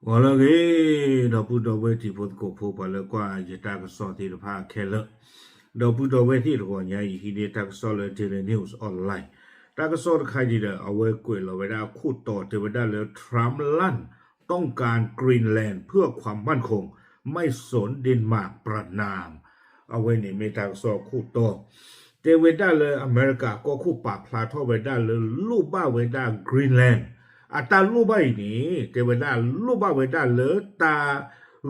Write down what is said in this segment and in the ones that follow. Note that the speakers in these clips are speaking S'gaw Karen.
ဂီၤလၢအဂ့ၤ, ဒီပုၢ်ဒီဝဲၢ်တံၤဖိသကိးဖိ ပှၤလၢကွၢ်ယတၢ်ကစီၣ်သ့ၣ်တဖၣ်ခဲလၢာ်, ဒီပုၢ်ဒီဝဲၢ်သ့ၣ်တဂီၤညါအံၤ ဟံးန့ၢ်တၢ်ကစီၣ်လၢ Daily News Online တၢ်ကစီၣ်တခါအံၤဒီး အဝဲကွဲးလီၤဝဲဒၣ်အခိၣ်တီတဲဝဲဒၣ်လၢ Trump ลั่น ต้องการ Greenland เพื่อความมั่นคง ไม่สน Denmark ประณาม အဝဲန့ၣ်မ့ၢ်တၢ်ကစီၣ်အခိၣ်တီ တဲဝဲဒၣ်လၢအမဲရကၤကီၢ်ခိၣ်ပာ်ဖျါထီၣ်ဝဲဒၣ်လၢလိၣ်ဘၣ်ဝဲဒၣ် Greenland အတၢ်လိၣ်ဘၣ်အံၤန့ၣ် တဲဝဲဒၣ်လိၣ်ဘၣ်ဝဲဒၣ်လၢတၢ်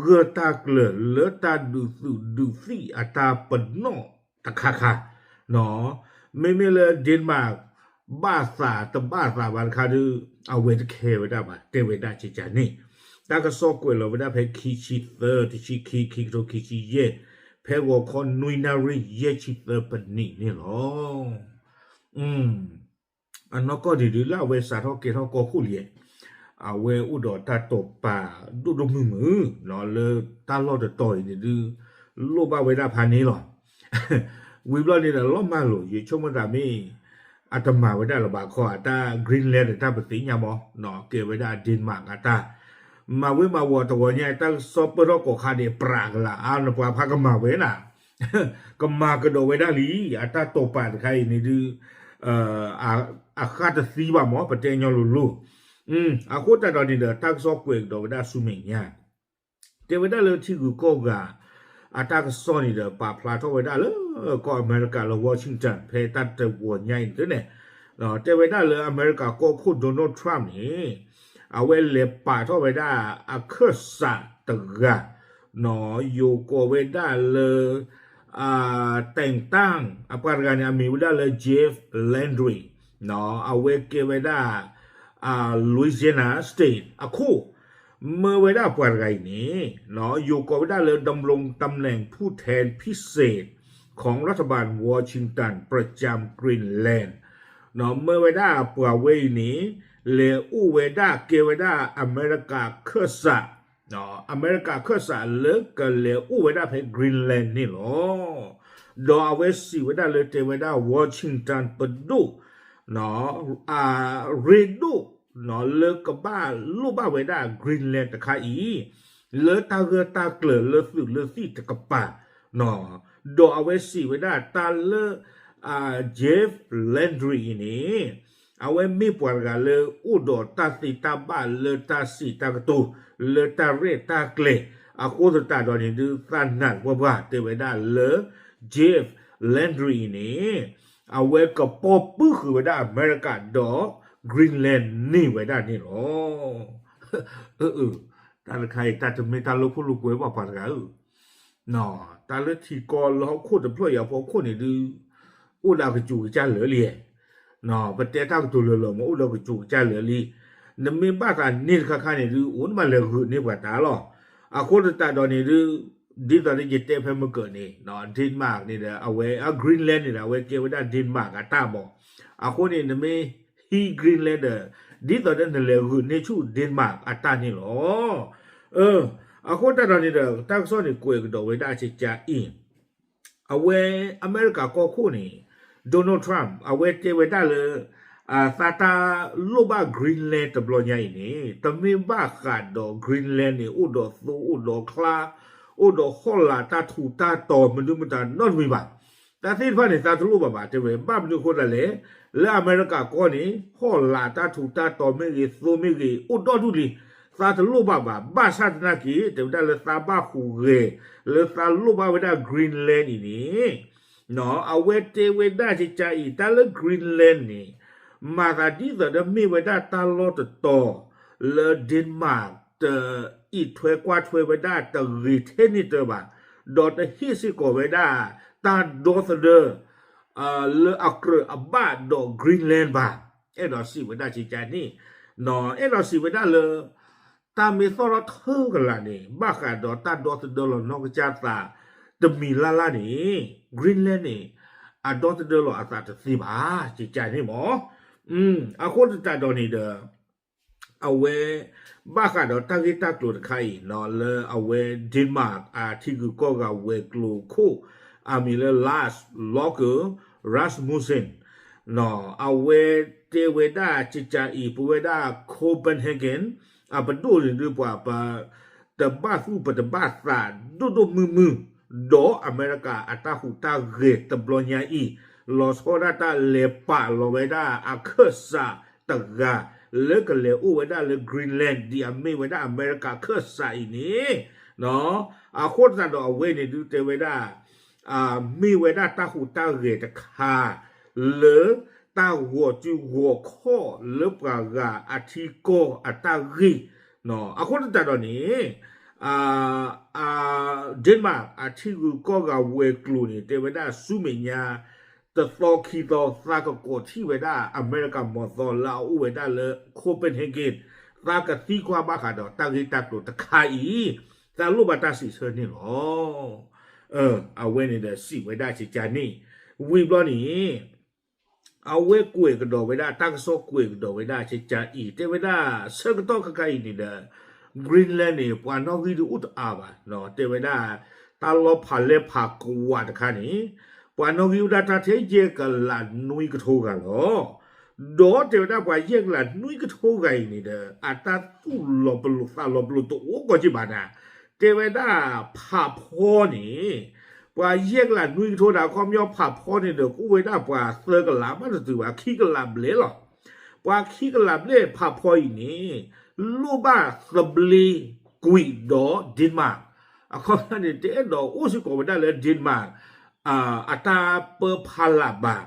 ဂၢၢ်တၢ်ကျၢၤလၢတၢ်ဒုးသုးဒုးသံၣ်အတၢ်ပနီၣ်တခါခါ မ့မ့ၢ်လၢ Denmark ဘၣ်သးတဘၣ်သးဘၣ်တခါဒီး အဝဲတခဲဝဲဒၣ်ဘၣ် တဲဝဲဒၣ်ကကန့ၣ် တၢ်ကစီၣ်ကွဲးလီၤဝဲဒၣ်ဖဲခံဆံသၢ တဆံခံ ခံကထိခံဆံယဲၢ် ဖဲဂီၤခီနွံနၣ်ရံၣ်ယဲၢ်ဆံသၢပနံးန့ၣ်လီၤ. အနီၢ်ကီၢ်ဒံးဒုးလၢအဝဲစးထီၣ်ကဲထီၣ်ကီၢ်ခိၣ်လံ, အဝဲအိၣ်ဒီးတၢ်တိာ်ပာ်ဒိၣ်ဒိၣ်မုၢ်မုၢ် လၢတၢ်လီၢ်တတီၤအံၤန့ၣ်ဒုး လိၣ်ဘၣ်ဝဲဒၣ်ဖးန့ၣ်လီၤ. ဝံၤဘျီန့ၣ်ဒီးလီၤမၢ်လိာ် ယဆိကမိၣ်သးမ့ၢ် အတမၤဝဲဒၣ်လၢၤဘၣ်ခီ အတၢ် Greenland ဒီးတၢ်ပသ့ၣ်ညါမး ကဲဝဲဒၣ် Denmark အတၢ် မၤဝ့မၤဝီၤတဂီၤညါ တၢ်ကစီၣ်ပၢၢ်ထီၣ်ကိးခါန့ၣ် ပြးကလာ်အါ နပှၤဖးကမၤဝဲနၤ ကမၤကဒီးဝဲဒၣ်လံ အတၢ်တိာ်ပာ်တခါအံၤန့ၣ်ဒုး အဃၣ်တသံဘၣ်မး ပတဲညီလိၤလိၤ. အဃိသတးဒီးန့ၣ်ဒီး တၢ်ကစီၣ်ကွဲးကဒီးဝဲဒၣ်ဆူမဲာ်ညါ တဲဝဲဒၣ်လၢထံဂုၤကီၢ်ဂၤ အတၢ်ကစီၣ်န့ၣ်ဒီး ပာ်ဖျါထီၣ်ဝဲဒၣ်လၢ ကီၢ်အမဲရကၤလၢ Washington ဖဲတၢ်တဝီၤညါအံၤန့ၣ် တဲဝဲဒၣ်လၢအမဲရကၤကီၢ်ခိၣ် Donald Trump န့ၣ် အဝဲလဲၤပာ်ထီၣ်ဝဲဒၣ်အခၢၣ်စးတဂၤ ယိၤကိးဝဲဒၣ်လၢ แต่งตั้ง အပှၤတဂၤန့ၣ် အမံၤဝဲဒၣ်လၢ Jeff Landry အဝဲကဲဝဲဒၣ် Louisiana State အခိၣ် မၢဝဲဒၣ်ပှၤတဂၤအံၤန့ၣ် ယိၤကိးဝဲဒၣ်လၢ ดำรงตำแหน่งผู้แทนพิเศษของรัฐบาลวอชิงตันประจำกรีนแลนด์ မၢဝဲဒၣ်ပှၤဝဲအံၤန့ၣ် လဲၤအိၣ်ဝဲဒၣ်ကဲဝဲဒၣ်အမဲရကၤခၢၣ်စး အမဲရကၤခၢၣ်စးလၢကလဲၤအိၣ်ဝဲဒၣ်ဖဲ Greenland န့ၣ်လီၤ. ဒီးအဝဲစံးဝဲဒၣ်လၢတဲဝဲဒၣ် Washington ပဒိၣ် အရ့ဒိၣ် လၢကဘၣ်လိၣ်ဘၣ်ဝဲဒၣ် Greenland တခါအံၤ လၢတၢ်ဂၢၢ်တၢ်ကျၢၤလၢသုးလၢသံၣ်တကပၤ ဒီးအဝဲစံးဝဲဒၣ်တၢ်လၢ Jeff Landry အံၤန့ၣ် အဝဲမ့ၢ်ပှၤတဂၤလၢအိၣ်ဒီးတၢ်သ့တၢ်ဘၣ်လၢတၢ်စံးတၢ်ကတိၤ လၢတၢ်ရဲၣ်တၢ်ကျဲၤ အဃိသတးဒီးန့ၣ်ဒုး သးနၢ်ပှၢ်ပှၢ် တဲဝဲဒၣ်လၢ Jeff Landry အံၤန့ၣ် အဝဲကပီၢ်ပုၢ်ဃုာ်ဝဲဒၣ်အမဲရကၤဒီး Greenland န့ၢ်ဝဲဒၣ်န့ၣ်လီၤ. တၢ်တခါအံၤ တၢ်တမ့ၢ်တၢ်လိာ်ခိၣ်လိာ်ကွဲဘၣ်ပှၤတဂၤဧၢ တၢ်လၢထံကီၢ်လၢဟီၣ်ခိၣ်တဖျၢၣ်အံၤအဖီခိၣ်န့ၣ်ဒုး အိၣ်ဒီးကစူၤကစၢ်လၢာ်လံ, ပတဲတၢ်ကတိၤလၢာ်လၢာ်မ့ၢ်အိၣ်ဒီးကစူၤကစၢ်လၢာ်လံ, နမ့ၢ်ဘၣ်သးန့ၢ်တခါခါန့ၣ်ဒုး အိၣ်နမၤလဲၤဂုာ်န့ၢ်ပှၤတၢ်လီၤ. အဃိသတးဒီးန့ၣ်ဒုး ဒ်သိးလၢယတဲဖဲမုၢ်ကၢးန့ၣ် Denmark န့ၣ်ဒီး အဝဲ Greenland န့ၣ်ဒီး အဝဲကဲဝဲဒၣ် Denmark အတၢ်မး, အဃိန့ၣ် နမ့ၢ်ဟံး Greenland ဒီး ဒ်သိးလၢနလဲၤဂုာ်န့ၢ်ဆူၣ် Denmark အတၢ်န့ၣ်လီၤ. အဃိသတးဒီးန့ၣ်ဒီး တၢ်ကစီၣ်န့ၣ်ကွဲးကဒီးဝဲဒၣ်ကကါအံၤ, အဝဲအမဲရကၤကီၢ်ခိၣ်န့ၣ် Donald Trump အဝဲတဲဝဲဒၣ်လၢ သးတၢ်လိၣ်ဘၣ် Greenland တဘျီညါအံၤန့ၣ် တမ့ၢ်ဘၣ်ဃးဒီး Greenland န့ၣ် အိၣ်ဒီးသိအိၣ်ဒီးချါ အိၣ်ဒီးဟီၣ်လာ်တၢ်ထူးတၢ်တီၤမနုၤမတၤနီတမံၤဘၣ်. တၢ်သ့ၣ်တဖၣ်န့ၣ် သးတလိၣ်ဘၣ်ဘၣ် တဲဝဲ, ဘၣ်မနုၤအဃိသတးလဲၣ်, လၢအမဲရကၤကီၢ်န့ၣ် ဟီၣ်လာ်တၢ်ထူးတၢ်တီၤမ့ၢ်ဂ့ၤ သိမ့ၢ်ဂ့ၤ အိၣ်ဒီဒူၣ်လံ, သးတလိၣ်ဘၣ်ဘၣ်. ဘၣ်ဆၣ်သနာ်က့ တဲဝဲဒၣ်လၢသးဘၣ်ဟူးဂဲၤ လၢသးလိၣ်ဘၣ်ဝဲဒၣ် Greenland အံၤန့ၣ် အဝဲတဲဝဲဒၣ်ကကါအံၤ တၢ်လၢ Greenland န့ၣ် မၤသးဒ်သိးဒီးမ့ၢ်ဝဲဒၣ်တၢ်လီၢ်တတီၤ လၢ Denmark တအံးထွဲကွၢ်ထွဲဝဲဒၣ်တဂ့ၤထဲန့ၣ်တၢ်ဘၣ်, ဒီးတဟ့ၣ်စ့ၢ်ကီးဝဲဒၣ် တၢ်ဒီသဒၢ လၢအကြၢးအဘၣ်ဒီး Greenland ဘၣ်. အဲၣ်ဒိးစံးဝဲဒၣ်ကကါန့ၣ်, အဲၣ်ဒိးစံးဝဲဒၣ်လၢ တၢ်မ့ၢ်သီၣ်ထီၣ်ထၢကလာ်န့ၣ် ဘၣ်ဃးဒီးတၢ်ဒီသဒၢလီၤနီၢ်ကစၢ်သး တမံၤလၢ်လၢ်န့ၣ် Greenland န့ၣ် အဒီသဒၢလီၤအသးတသ့ဘၣ် ကကါန့ၣ်မး. အဃိသတးဒီးန့ၣ်ဒီး အဝဲ ဘၣ်ဃးဒီးတၢ်ဂ့ၢ်တၢ်ကျိၤတခါအံၤ လၢအဝဲ Denmark အထံဂုၤကီၢ်ဂၤဝဲၤကျိၤခိၣ် အမံၤလၢ Lars Løkke Rasmussen အဝဲတဲဝဲဒၣ်ကကါအံၤ ပဝဲဒၣ် Copenhagen အပဒိၣ်န့ၣ်ဒုးပှၤပတဘၣ်သူၣ်ပတဘၣ်သးဒိၣ်ဒိၣ်မုၢ်မုၢ်, ဒီးအမဲရကၤအတၢ်ဟူးတၢ်ဂဲၤတဘျီညါအံၤ, လီၤဆီဒၣ်တၢ်လဲၤပာ်လီၤဝဲဒၣ်အခၢၣ်စးတဂၤ လၢကလဲၤအိၣ်ဝဲဒၣ်လၢ Greenland ဒ်အမ့ၢ်ဝဲဒၣ်အမဲရကၤခၢၣ်စးအံၤန့ၣ် အဃိသတးဒီးအဝဲန့ၣ်ဒုးတဲဝဲဒၣ် မ့ၢ်ဝဲဒၣ်တၢ်ဟူးတၢ်ဂဲၤတခါ လၢတၢ်ဂီၤစုဂီၤခီၣ်လၢပှၤဂၤအထံကီၢ်အတၢ်ဂ့ၢ်, အဃိသတးဒီးန့ၣ် Denmark အထံဂုၤကီၢ်ဂၤဝဲၤကျိၤန့ၣ် တဲဝဲဒၣ်ဆူမဲာ်ညါ တသီခံသီ သးကကိးထီၣ်ဝဲဒၣ်အမဲရကၤမီၤသီလၢအအိၣ်ဝဲဒၣ်လၢ Copenhagen, သးကသံကွၢ်ဘၣ်ဃးဒီးတၢ်ဂ့ၢ်တၢ်ကျိၤတခါအံၤ, သးလိၣ်ဘၣ်တၢ်စံးဆၢန့ၣ်လီၤ. အဝဲန့ၣ်ဒီးစံးဝဲဒၣ်ကကန့ၣ်, ဝံၤဘျီန့ၣ် အဝဲကွဲးကဒီးဝဲဒၣ် တၢ်ကစီၣ်ကွဲးကဒီးဝဲဒၣ်ကကအံၤ တဲဝဲဒၣ် ဆၢကတီၢ်ခဲခါအံၤန့ၣ်ဒီး Greenland န့ၣ် ပှၤနီၣ်ဂံၢ်ဒုးအိၣ်တအါဘၣ်, တဲဝဲဒၣ် တၢ်လီၢ်ဖးလဲၢ်ဖးကဝးတခါန့ၣ် ပှၤနီၣ်ဂံၢ်အိၣ်ဒၣ်တၢ်ထဲယဲၢ်ကလးနွံကထိဂၤလီၤ. ဒီးတဲဝဲဒၣ်ပှၤယဲၢ်ကလးနွံကထိဂၤအံၤန့ၣ်ဒီး အတၢ်သူၣ်လီၤပလိာ်သးလီၤပလိာ်တအိၣ်ကီးက့ဘၣ်နၤ, တဲဝဲဒၣ်ဖးဖီန့ၣ် ပှၤယဲၢ်ကလးနွံကထိန့ၣ် အခီပညီဖးဖီန့ၣ်ဒီး ကအိၣ်ဝဲဒၣ်ပှၤသၢကလးမးတတုၤဘၣ် ခံကလးဘျဲၣ်လီၤ. ပှၤခံကလးဘျဲၣ်ဖးဖီအံၤန့ၣ် လိၣ်ဘၣ်သဘျ့ကွံာ်ဒီး Denmark, အခီပညီန့ၣ် တအဲၣ်ဒိးအိၣ်စ့ၢ်ကီးဝဲဒၣ်လၢ Denmark အတၢ်ပၢဖီလာ်ဘၣ်,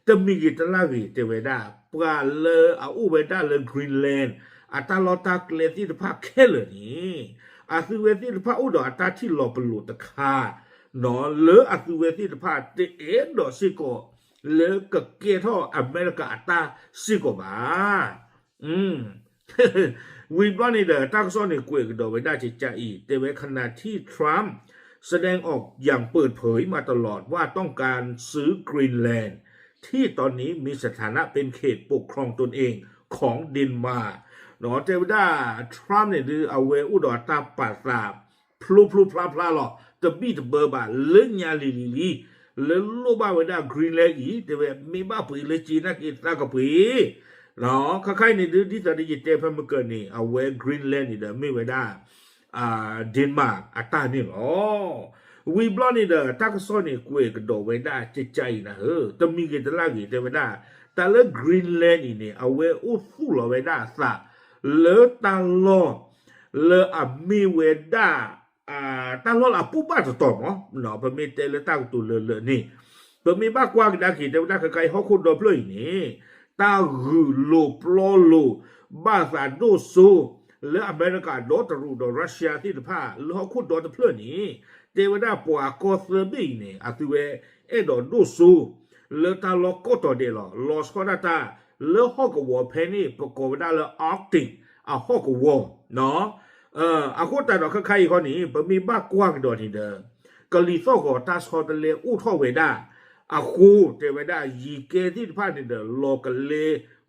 တမံၤဂ့ၤတလၢ်ဂ့ၤ တဲဝဲဒၣ် ပှၤလၢအအိၣ်ဝဲဒၣ်လၢ Greenland အတၢ်လီၢ်တၢ်ကျဲသ့ၣ်တဖၣ်ခဲလၢာ်န့ၣ် အသုဝဲသ့ၣ်တဖၣ်အိၣ်ဒီးအတၢ်ထံၣ်လီၤပလိာ်တခါ လၢအသုဝဲသ့ၣ်တဖၣ်တအဲၣ်ဒိးစ့ၢ်ကီး လၢကကဲထီၣ်အမဲရကၤအတၢ်စ့ၢ်ကီးဘၣ်. ဝံၤဘျီန့ၣ်ဒီး တၢ်ကစီၣ်န့ၣ်ကွဲးကဒီးဝဲဒၣ်ကကအံၤ တဲဝဲ ขณะที่ Trump แสดงออกอย่างเปิดเผยมาตลอดว่าต้องการซื้อ Greenland ที่ตอนนี้มีสถานะเป็นเขตปกครองตนเองของเดนมาร์ก တဲဝဲဒၣ် Trump န့ၣ်ဒုး အဝဲအိၣ်ဒီးအတၢ်ပာ်သး ဖျိဖျိဖျါဖျါလီၤ တဘံၣ်တဘၢဘၣ် လၢညါလံၤလံၤလံၤ လၢလိၣ်ဘၣ်ဝဲဒၣ် Greenland အံၤ တဲဝဲ မ့ၢ်ဘၣ်ပှ့ၤလၢက့ၤနာ်က့ၤသးကပှ့ၤ ခါခါအံၤန့ၣ်ဒုး ဒ်သိးဒီးယတဲဖဲမုၢ်ကၢၢ်န့ၣ် အဝဲ Greenland န့ၣ်ဒီး မ့ၢ်ဝဲဒၣ် Denmark အတၢ်န့ၣ်လီၤ. ဝံၤဘျီန့ၣ်ဒီး တၢ်ကစီၣ်န့ၣ်ကွဲးကဒီးဝဲဒၣ်ကကအံၤနၤဧၢ, တမံၤဂ့ၤတလၢ်ဂ့ၤ တဲဝဲဒၣ် တၢ်လၢ Greenland အံၤန့ၣ် အဝဲအိၣ်သူၣ်လီၤဝဲဒၣ်အသး လၢတၢ်လီၢ် လၢအမ့ၢ်ဝဲဒၣ် တၢ်လီၢ်လၢအပူၤဘၣ်တတီၤမး, ပမ့ၢ်တဲလၢတၢ်ကတိၤလၢာ်လၢာ်န့ၣ် ပမ့ၢ်ဘၣ်ကွၢ်ကဒါက့ၤ တဲဝဲဒၣ်ခဲခါအံၤ ဟီၣ်ခိၣ်ဒီဖျၢၣ်အံၤန့ၣ် တၢ်ဂုာ်လိာ်ပျီလိာ် ဘၣ်သးဒိၣ်စိ လၢအမဲရကၤဒီတရူးဒီး Russia သ့ၣ်တဖၣ် လၢဟီၣ်ခိၣ်ဒီတဖျၢၣ်န့ၣ် တဲဝဲဒၣ်ပှၤကီၢ်သၢဘ့ၣ်အံၤန့ၣ် အသုဝဲအဲၣ်ဒိးဒိၣ်စိ လၢတၢ်လီၢ်ကိးတီၤဒဲးလီၤ. လီၤဆီဒၣ်တၢ် လၢဟီၣ်ကဝီၤဖဲန့ၣ် ပကိးဝဲဒၣ်လၢ Arctic အဟီၣ်ကဝီၤ အဃိသတးဒီးခဲခါအံၤဃီန့ၣ် ပမ့ၢ်ဘၣ်ကွၢ်ကဒီးန့ၣ်ဒီး ကလံၤသီၣ်ဂီၤတၢ်ဆီတလဲအိၣ်ထီၣ်ဝဲဒၣ်အဃိ တဲဝဲဒၣ် ယံၤကဲသ့ၣ်တဖၣ်န့ၣ်ဒီး လီၤကလဲ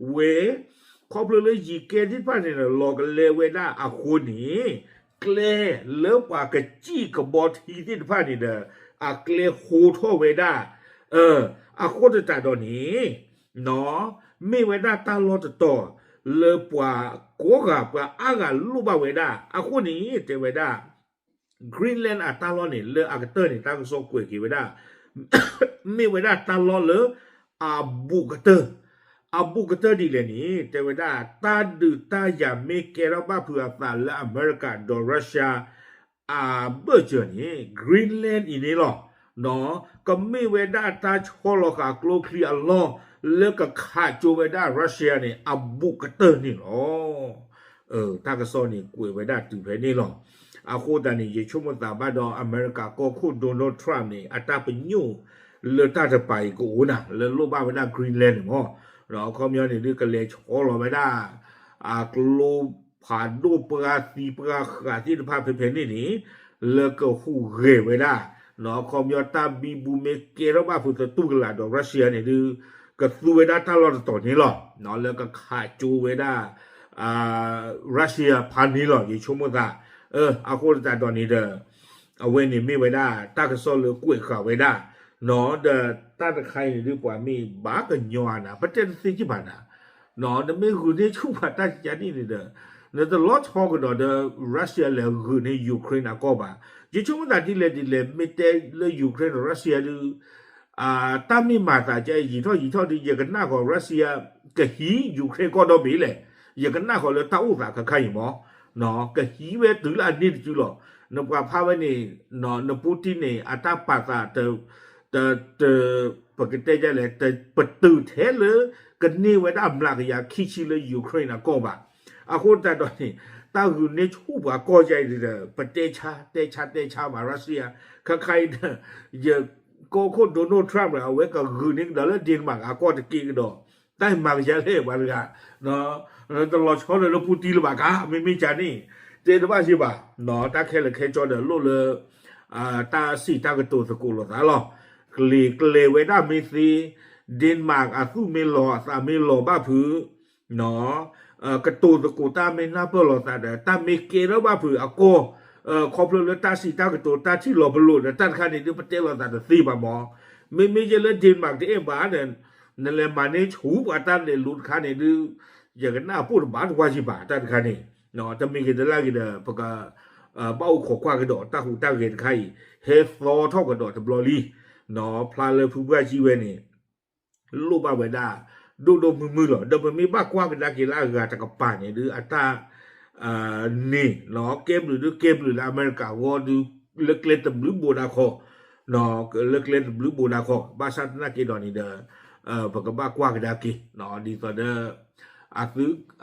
ဝဲ ခီဖျိလၢယံၤကဲသ့ၣ်တဖၣ်န့ၣ်ဒီး လီၤကလဲဝဲဒၣ်အဃိန့ၣ် ကျဲလၢပှၤကစံၣ်ကဘီထံသ့ၣ်တဖၣ်န့ၣ်ဒီး အကျဲဟိထီၣ်ဝဲဒၣ် အဃိသတးဒီးန့ၣ် မ့ၢ်ဝဲဒၣ်တၢ်လီၢ်တတီၤ လၢပှၤကိးဂၤပှၤအါဂၤလိၣ်ဘၣ်ဝဲဒၣ် အဃိန့ၣ် တဲဝဲဒၣ် Greenland အတၢ်လီၢ်န့ၣ် လၢအကတၢၢ်န့ၣ် တၢ်ကစီၣ်ကွဲးက့ၤဝဲဒၣ် မ့ၢ်ဝဲဒၣ်တၢ်လီၢ်လၢအဘူးကတၢၢ် အဘူးကတၢၢ်ဒ်လဲၣ်န့ၣ် တဲဝဲဒၣ် တၢ်ဒုးတၢ်ယၤမ့ၢ်ကဲထီၣ်ဘၣ်ဖုးအသးလၢအမဲရကၤဒီး Russia အဘၢၣ်စၢၤန့ၣ် Greenland အံၤန့ၣ်လီၤ. ကမ့ၢ်ဝဲဒၣ်တၢ်ဆီလီၤဃာ်ကျိချံအလီၢ် လၢကခးကၠိဝဲဒၣ် Russia န့ၣ် အဘူးကတၢၢ်န့ၣ်လီၤ. တၢ်ကစီၣ်န့ၣ်ကွဲးဝဲဒၣ်တုၤဖဲန့ၣ်လီၤ. အဃိသတးန့ၣ် ယဆိကမိၣ်သးဘၣ်ဒီး အမဲရကၤကီၢ်ခိၣ် Donald Trump န့ၣ် အတၢ်ပညိၣ်လၢတၢ်တပၤအံၤကအိၣ်နၤ လၢလိၣ်ဘၣ်ဝဲဒၣ် Greenland န့ၣ်မး ဒီးအခီပညီန့ၣ်ဒုး ကလဲၤဆီလီၤဝဲဒၣ် အကျိဖးဒိၣ်ပှၤသံပှၤဃာ်သ့ၣ်တဖၣ်ဖဲဖဲန့ၣ်န့ၣ် လၢကဟူးဂဲၤဝဲဒၣ် အခီပညီတၢ်ဘံဘူမ့ၢ်ကဲထီၣ်ဘၣ်ဖုးသတူၢ်ကလာ်ဒီး Russia န့ၣ်ဒုး ကသူဝဲဒၣ်တၢ်လီၢ်တတီၤန့ၣ်လီၤ. လၢကခးကၠိဝဲဒၣ် Russia ဖးန့ၣ်လီၤ ယဆိကမိၣ်သး. အဃိသတးဒီးန့ၣ်ဒီး အဝဲန့ၣ်မ့ၢ်ဝဲဒၣ် တၢ်ကစီၣ်လၢကွဲးဃာ်ဝဲဒၣ် ဒီးတၢ်တခါအံၤန့ၣ်ဒုး ပှၤမ့ၢ်ဘၣ်ကညီနၤ ပတဲတသ့က့ဘၣ်နၤ နမ့ၢ်ဂုာ်န့ၢ်ဆူၣ်ပှၤတၢ်ကကန့ၣ်န့ၣ်ဒီး နတလီၤဆီကဒီးဒီး Russia လဲၤဂုာ်န့ၢ် Ukraine အကီၢ်ဘၣ်. ယဆိကမိၣ်သးဒ်လဲၣ်ဒ်လဲၣ် မ့ၢ်တဲလၢ Ukraine Russia ဒုး တၢ်မ့ၢ်မၤသးကဲ ယံာ်ထီၣ်ယံာ်ထီၣ်ဒုး ယကနၣ်ဃီၤ Russia ကဟံး Ukraine ကီၢ်ဒီဘ့ၣ်လဲၣ်. ယကနၣ်ဃီၤလၢတၢ်အိၣ်သးခါခါအံၤမး ကဟံးဝဲတုၤလၢအန့ၢ်တစုလီၤ. နပှၤဖးဝဲန့ၣ် နပူတံန့ၣ် အတၢ်ပာ်သး တ ပကတဲဒ်လဲၣ် ပတုာ်ထဲလၢ ကန့ၢ်ဝဲဒၣ်မျးကယၤခံဆံလၢ Ukraine အကီၢ်ဘၣ်. အဃိသတးဒီးန့ၣ် တၢ်ဂုာ်န့ၢ်ဆူၣ်ပှၤကီၢ်ယါအံၤဒီး ပတဲဆါ တဲဆါ တဲဆါမး Russia ခါခါအံၤဒီး ယကီၢ်ခိၣ် Donald Trump ဒီး အဝဲကဂုာ်န့ၢ်ကဒီးလၢ Denmark အကီၢ်တက့ၢ်ကဒီး တၢ်မၤကယါလဲၣ်ပှၤတဂၤ တလီၤဆီဒီးလၢပူတံလၢၤဘၣ်ကါ မ့မ့ၢ်ကန့ၣ် တဲတဘၣ်စ့ၢ်ဘၣ် တၢ်ခဲလၢာ်ခဲဆ့ဒီးလိၣ်လၢ တၢ်စံးတၢ်ကတိၤသကိးလိာ်သးလီၤ. ကျ့ၤကျဲၤဝဲဒၣ်မ့ၢ်သ့ Denmark အသူၣ်မ့ၢ်လီၤအသးမ့ၢ်လီၤဘၣ်ဖုး ကတိၤသကိးတၢ်မ့ၢ်နၢ်ပၢၢ်လိာ်သးဒီး တၢ်မ့ၢ်ကဲထီၣ်ဘၣ်ဖုးအကီၢ် ခီဖျိလၢတၢ်စံးတၢ်ကတိၤတၢ်ထံၣ်လီၤပလိာ်ဒီး တၢ်တခါန့ၣ်ဒုး ပတဲလိာ်သးတသ့ဘၣ်မး. မ့မ့ၢ်ယဲလၢ Denmark တအဲၣ်ဘၣ်ဒီး နလဲၤမၤန့ၢ်ဆူၣ်ပှၤတၢ်လဲၤလိၤတခါန့ၣ်ဒုး ယကနၣ်ပိၢ်တဘၣ်တဝါစ့ၢ်ဘၣ် တၢ်တခါန့ၣ် တမံၤဂ့ၤတလၢ်ဂ့ၤဒီး ပက ဘၣ်အိၣ်ခိးကွၢ်ကဒီးတၢ်ဟူးတၢ်ဂဲၤတခါအံၤ ဟဲသီထီၣ်ကဒီးတဘျီလံ. ဖျါလၢဖုဘၣ်ကံဝဲန့ၣ် လိၣ်ဘၣ်ဝဲဒၣ် ဒိၣ်ဒိၣ်မုၢ်မုၢ်လီၤ. ဒီးပမ့ၢ်ဘၣ်ကွၢ်ကဒါက့ၤလၢအဂၤတကပၤန့ၣ်ဒုး အတၢ် န့ၣ် ကဲဘျုးဒုးကဲဘျုးလၢအမဲရကၤအဂီၢ်ဒုး လၢကျဲတဘျုးဘိးဒၣ်ခီ လၢကျဲတဘျုးဘိးဒၣ်ခီ ဘၣ်ဆၣ်သနာ်က့ဒီးန့ၣ်ဒီး ပကဘၣ်ကွၢ်ကဒါက့ၤ ဒ်သိးဒီး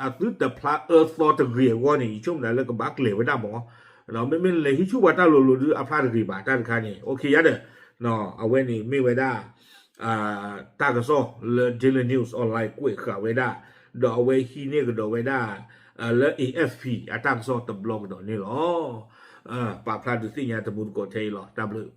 အသုတဖျါအၢသီတဂ့ၤအဂီၢ်န့ၣ် ယဆိကမိၣ်ဒၣ်လၢကဘၣ်ကျဲၤဝဲဒၣ်မး. မ့မ့ၢ်လဲၤဟံးဆူၣ်ပှၤတၢ်လိၤလိၤဒုး အဖျါတဂ့ၤဘၣ် တၢ်တခါန့ၣ် အိၣ်ခ့ယါဒီး အဝဲန့ၣ်မ့ၢ်ဝဲဒၣ် တၢ်ကစီၣ်လၢ Daily News Online ကွဲးဃာ်ဝဲဒၣ် ဒီးအဝဲဟံးန့ၢ်ကဒီးဝဲဒၣ် လၢ A F P အတၢ်ကစီၣ်တဘျီကဒီးန့ၣ်လီၤ. ပာ်ဖျါဒုးသ့ၣ်ညါတမူတကိးထဲအံၤလီၤ. တၢ်ဘျုး